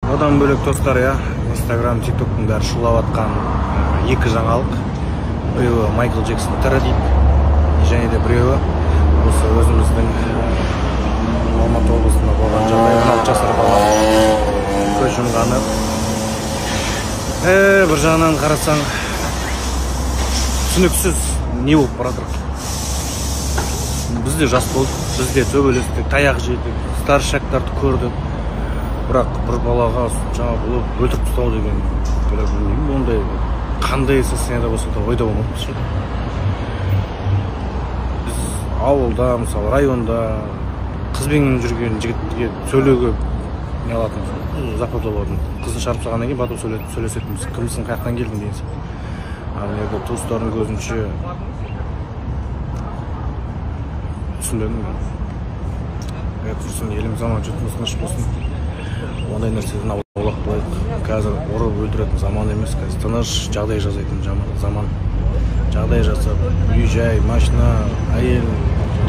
Одан бөлек, достар, иә, Инстаграм, Тиктоктың бәрі шулап жатқан екі жаңалық. Біреуі Майкл Джексон тірі дейді, және де біреуі осы өзіміздің Алматы облысында болған жағдай, 16 жасар бала көз жұмғаны. Бір жағынан қарасаң, түсініксіз, не болып бара жатыр. Біз де жас болдық, біз де төбелестік, таяқ жедік, старшактарды көрдік. Бірақ бір балаға жаңағы өлтіріп тастау деген, білмеймін, ондай қандай состояниеда болса да ойда болмапты ше. Біз ауылда, мысалы, районда қызбен жүрген жігітке сөйлеуге не алатынбыз, западло болатын. Қызын шығарып салғаннан кейін батып сөйлесетінбіз, кімсің, қай жақтан келдің деген сияқты. Ал енді туыстарының көзінше түсінбедім мен. Тұрсын, еліміз аман, жұртымыз тыныш болсын. Ондай нәрседен аулақ болайық. Қазір ұрып өлтіретін заман емес, қазір тыныш жағдай жасайтын заман. Жағдай жасап, үй жай, машина, әйел,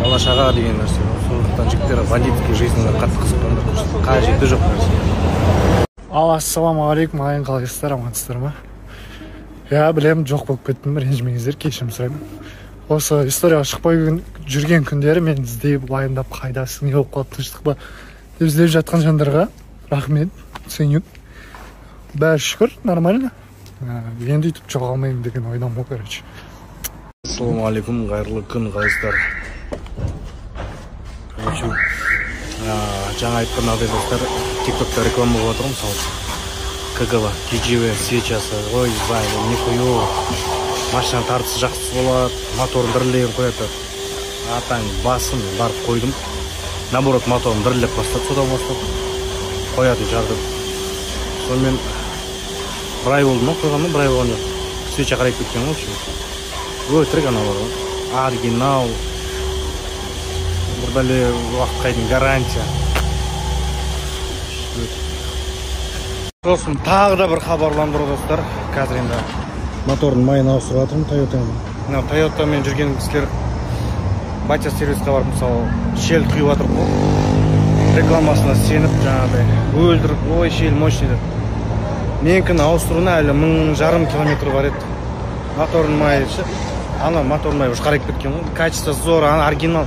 бала шаға деген нәрсе. Сондықтан жігіттер бандитский жизньға қатты қызықпаңдар, қажеті жоқ нәрсе. Ал ассалаумағалейкум, ағайын, қалайсыздар, амансыздар ма? Иә, білемін, жоқ болып кеттім, ренжімеңіздер, кешірім сұраймын. Осы историяға шықпай жүрген күндері мен іздеп, уайымдап, қайдасың, не болып қалды, тыныштық па деп іздеп жатқан жандарға рахмет, ценю. Бәрі шүкір, нормально. Енді өйтіп жоғалмаймын деген ойдамын ғой, короче. Ассалаумағалейкум, қайырлы күн, қалайсыздар? В общем, жаңа айтқан мынадай, достар, ТикТокта реклама болып жатыр ғой, мысалы, КГВ, KGV свечасы, ой, бай, нихуя, машина тартысы жақсы болады, моторын дірілдеген қояды. Атаң басын барып қойдым. Наоборот, моторым дірілдеп бастады, содан бастап қоятын шығар деп. Сонымен бір ай болды ма қойғанына, бір ай болған жоқ. Свеча қарайып кеткен ғой, в общем. Өтірік анау бар ғой. Оригинал. Бір бәле уақытқа дейін гарантия. Сосын тағы да бір хабарландыру, достар. Қазір енді мотордың майын ауыстырып жатырмын Тойотаның. Мынау Тойотамен жүрген кісілер Батя сервиске барып, мысалы, Shell құйып жатыр ғой. Рекламасына сеніп, жаңағыдай өлтіріп, ой, Shell мощный деп. Менікін ауыстыруына әлі 1500 километр бар еді. Мотордың майы ше, ана мотордың майы уже қарайып кеткен ғой. Качество зор, ана оригинал.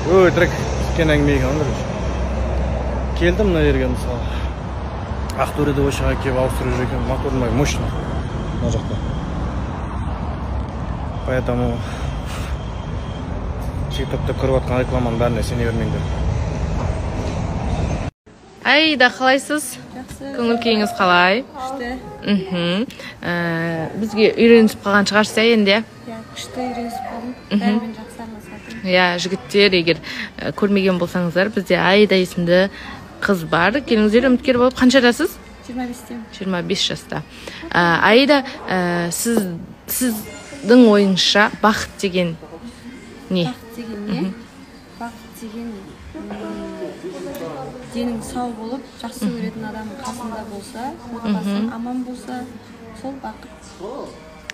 Өтірік кеткен әңгіме екен ғой, короче. Келдім мына жерге, мысалы. Ақтөреде осы жаққа келіп ауыстырып жүр екен. Мотордың майы мощный мына жақта. Поэтому ТикТокта көріп жатқан рекламаның бәріне сене бермеңдер. Аида, қалайсыз? Жақсы. Көңіл күйіңіз қалай? Күшті. Бізге үйренісіп қалған шығарсыз, иә, енді, иә? Иә, күшті үйренісіп қалдым. Бәрімен жақсы араласып жатырмын. Иә, жігіттер, егер көрмеген болсаңыздар, бізде Аида есімді қыз бар. Келіңіздер, үміткер болып. Қаншадасыз? 25-темін. 25 жаста. Аида, сіздің ойыңызша бақыт деген не? Бақыт деген не? Бақыт деген денің сау болып, жақсы көретін адам қасында болса, отбасың аман болса, сол бақыт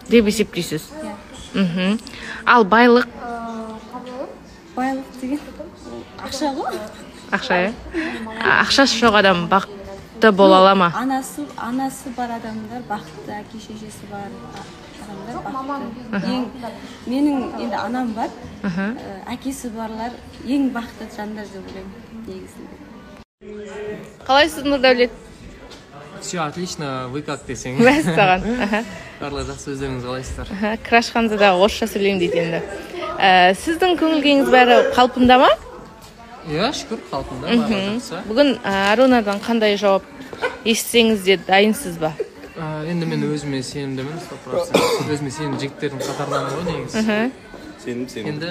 деп есептейсіз? Иә. Ал байлық? Байлық деген ол ақша ғой. Ақша, иә? Ақшасы жоқ адам бақытты бола ала ма? Анасы бар адамдар бақытты, әке шешесі бар адамдар бақытты. Менің енді анам бар, әкесі барлар ең бақытты жандар деп ойлаймын негізінде. Қалайсыз, Нұрдәулет? Все отлично, вы как десең? Мәссаған. Барлығы жақсы, өздеріңіз қалайсыздар? Краш Ханзада орысша сөйлеймін дейді енді. Сіздің көңіл күйіңіз бәрі қалпында ма? Иә, шүкір, қалпында, барлығы жақсы. Бүгін Арунадан қандай жауап естісеңіз де дайынсыз ба? Енді мен өзіме сенімдімін, 100%. Өзіме сенімді жігіттердің қатарынанмын ғой негізі. Сенім, сенім. Енді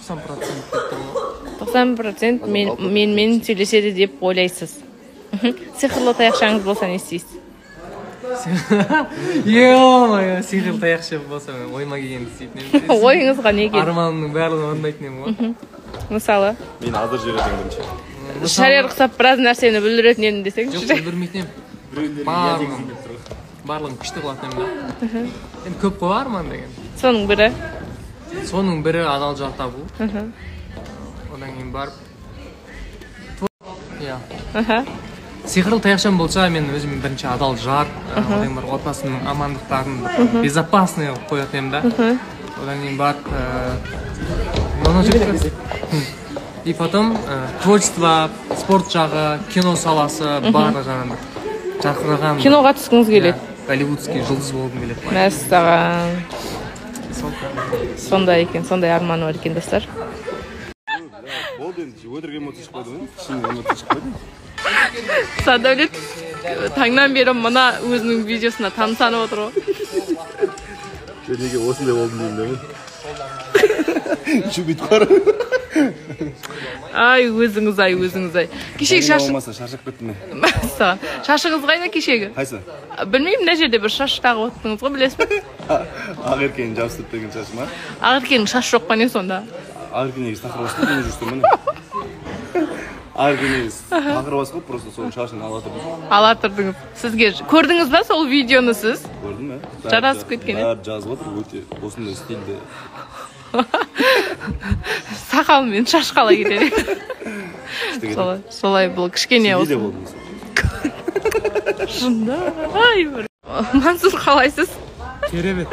90% деп тұрмын ғой. 90% менімен сөйлеседі деп ойлайсыз. Сиқырлы таяқшаңыз болса не істейсіз? Е-мое, сиқырлы таяқша болса мен ойыма келгенді істейтін едім. Ойыңызға не келді? Арманымның барлығын орындайтын едім ғой. Мысалы? Мен азыр жіберетін бірінші. Шарияр ұқсап біраз нәрсені бүлдіретін едім десеңші. Жоқ, бүлдірмейтін едім. Барлығын күшті қылатын едім да. Енді көп қой арман деген. Соның бірі? Соның бірі адал жар табу. Одан кейін барып иә. Сиқырлы таяқшам болса, мен өзім бірінші адал жар, одан барып отбасымның амандықтарын безопасный қылып қоятын едім да. Одан кейін барып и потом творчество, спорт жағы, кино саласы, барлығы жағынан бір жарқыраған. Киноға түскіңіз келеді? Голливудский жұлдыз болғым келеді. Мәссаған. Сондай екен, сондай арманы бар екен, достар. Болды енді, өтірік эмоция шықпайды ғой, шын эмоция шықпайды. Садәулет таңнан бері мына өзінің видеосына тамсанып отыр ғой. Неге осындай болдым деймін да мен. Еще бүйтіп қарап. Ай, өзіңіз ай, өзіңіз ай. Кешегі шаш болмаса шаршап кеттім мен. Мәссаған. Шашыңыз қайда кешегі? Қайсы? Білмеймін, мына жерде бір шаш тағып отырдыңыз ғой, білесіз бе? Ақеркенің жабыстырып берген шашы ма? Ақеркенің шашы жоқ па не сонда? Ақерке негізі тақыр бас қой, мен жүрсем міне. Ақерке негізі тақыр бас қой, просто соның шашын ала тұрдым. Ала тұрдыңыз. Сізге көрдіңіз ба сол видеоны сіз? Көрдім, ә. Жарасып кеткен, бәрі жазып отыр, өте осындай стильде. Сақал мен шаш қалай кетеді? Солай бұл кішкене осы. Шынында. Ай, бір. Мансұр, қалайсыз? Керемет.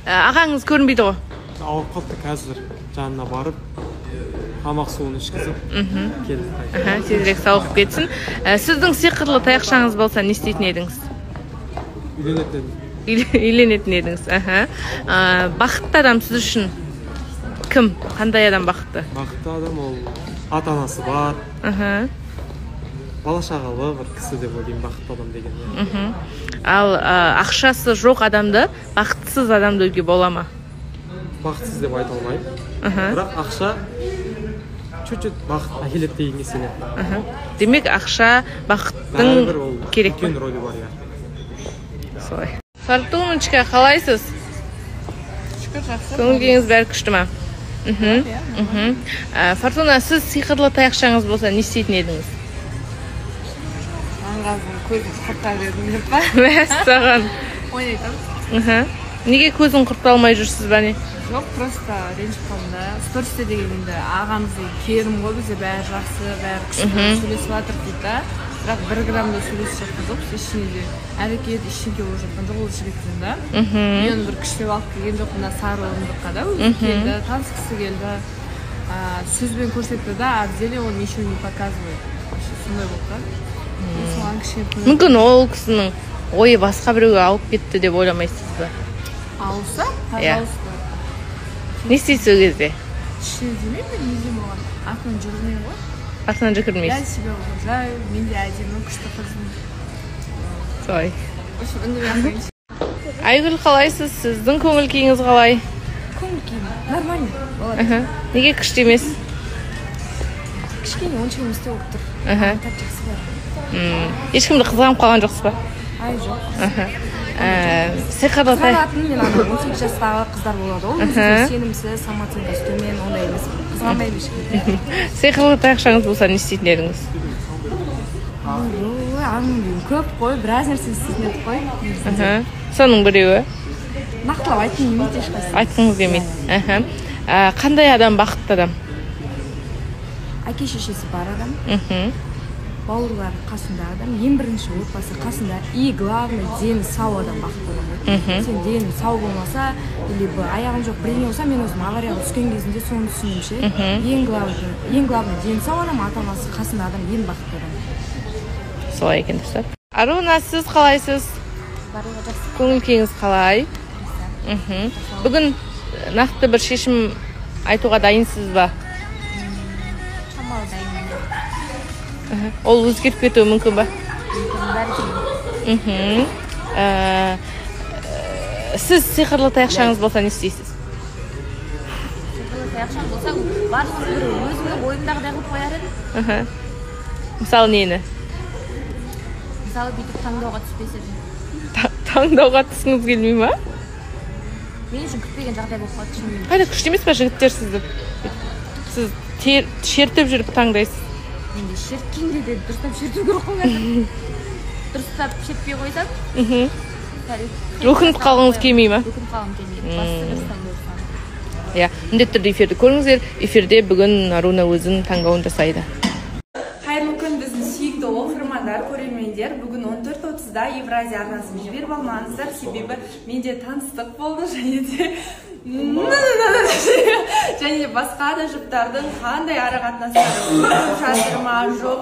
Ағаңыз көрінбейді ғой? Ауырып қалыпты, қазір жанына барып тамақ суын ішкізіп келді. Тезірек сауығып кетсін. Сіздің сиқырлы таяқшаңыз болса не істейтін едіңіз? Үйленетін едім. Үйленетін едіңіз. Бақытты адам сіз үшін кім? Қандай адам бақытты? Бақытты адам ол ата-анасы бар, бала шағалы бір кісі деп ойлаймын, бақытты адам деген. Ал ақшасы жоқ адамды бақытсыз адам деуге бола ма? Бақытсыз деп айта алмаймын. Бірақ ақша чуть-чуть бақыт әкеледі дегенге сенемін. Демек ақша бақыттың керек үлкен рөлі бар, иә. Солай. Фортуночка, қалайсыз? Шүкір, жақсы. Көңіл күйіңіз бәрі күшті ма? Фортуна, сіз сиқырлы таяқшаңыз болса не істейтін едіңіз? Аңғаздың көзін құртар едім деп па? Мәссаған. Ойнайтамын. Неге көзін құрта алмай жүрсіз ба не? Жоқ, просто ренжіп қалдым да. Стористе деген енді ағамыз деген керім ғой, бізде бәрі жақсы, бәрі күшті сөйлесіп жатыр дейді да. Бірақ бір грамм да сөйлесіп жатқан жоқпыз, ештеңе де әрекет, ештеңе болып жатқан жоқ ол жігіттен да. Мен оны бір күштеп алып келген жоқпын мына сары орындыққа да, өзі келді, танысқысы келді. Сөзбен көрсетті да, а в деле он ничего не показывает. Вообще сондай болды да. Соған кішкене мүмкін ол кісінің ойы басқа біреуге ауып кетті деп ойламайсыз ба? Ауса, пожалуйста. Не істейсіз ол кезде? Ештеңе демеймін мен, не деймін оған? Артынан жүгірмеймін ғой. Артынан жүгірмейсіз? Я себя уважаю, мен де әдемі, күшті қызбын. Солай. В общем, үндемей ақ қояйыншы. Айгүл, қалайсыз? Сіздің көңіл күйіңіз қалай? Көңіл күйім нормально болады. Неге күшті емес? Кішкене онша емес те болып тұр. Так жақсы бар. Ешкімді қызғанып қалған жоқсыз ба? Ай, жоқ. Сиқырлы қызғанатын мен ана 18 жастағы қыздар болады ғой, өзіне сенімсіз, самооценкасы төмен, ондай емес. Қызғанбаймын ешкімді. Сиқырлы таяқшаңыз болса не істейтін едіңіз? Ой, арман көп қой, біраз нәрсе істейтін едік қой. Соның біреуі? Нақтылап айтқым келмейді ешқайсысын. Айтқыңыз келмейді. Қандай адам бақытты адам? Әке шешесі бар адам. Бауырлары қасында адам, ең бірінші отбасы қасында, и главное дені сау адам бақытты адам. Сен денің сау болмаса, или аяғың жоқ бірдеңе болса, мен өзім аварияға түскен кезінде соны түсіндім ше. Ең главное дені сау адам, ата-анасы қасында адам, ең бақытты адам. Солай екен, достар. Аруна, сіз қалайсыз? Барлығы жақсы. Көңіл күйіңіз қалай? Бүгін нақты бір шешім айтуға дайынсыз ба? Шамалы дайынмын. Ол өзгеріп кетуі мүмкін ба? Мүмкін, Сіз сиқырлы таяқшаңыз болса не істейсіз? Сиқырлы таяқшам болса, барлығын бір өзімнің ойымдағыдай қылып қояр едім. Мысалы нені? Мысалы бүйтіп таңдауға түспес едім. Таңдауға түскіңіз келмей ма? Мен үшін күтпеген жағдай болып қалды шынымен. Қайда күшті емес па жігіттер сізді? Сіз шертіп жүріп таңдайсыз. Енді шерткенде де дұрыстап шерту керек қой қазір. Дұрыстап шертпей қойсам, өкініп қалғыңыз келмей ма? Өкініп қалғым келмейді. Бастысы дұрыс таңдау жасаған. Иә, міндетті түрде эфирді көріңіздер. Эфирде бүгін Аруна өзінің таңдауын жасайды. Қайырлы күн, біздің сүйікті Оқырмандар, көрермендер, бүгін 14:30-да Евразия арнасын жіберіп алмаңыздар, себебі менде таныстық болды және де басқа да жұптардың қандай ара қатынастары болып жатыр ма, жоқ,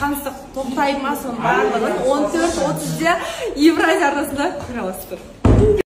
таныстық тоқтай ма, соның барлығын 14:30-да Евразия арнасында көре аласыздар.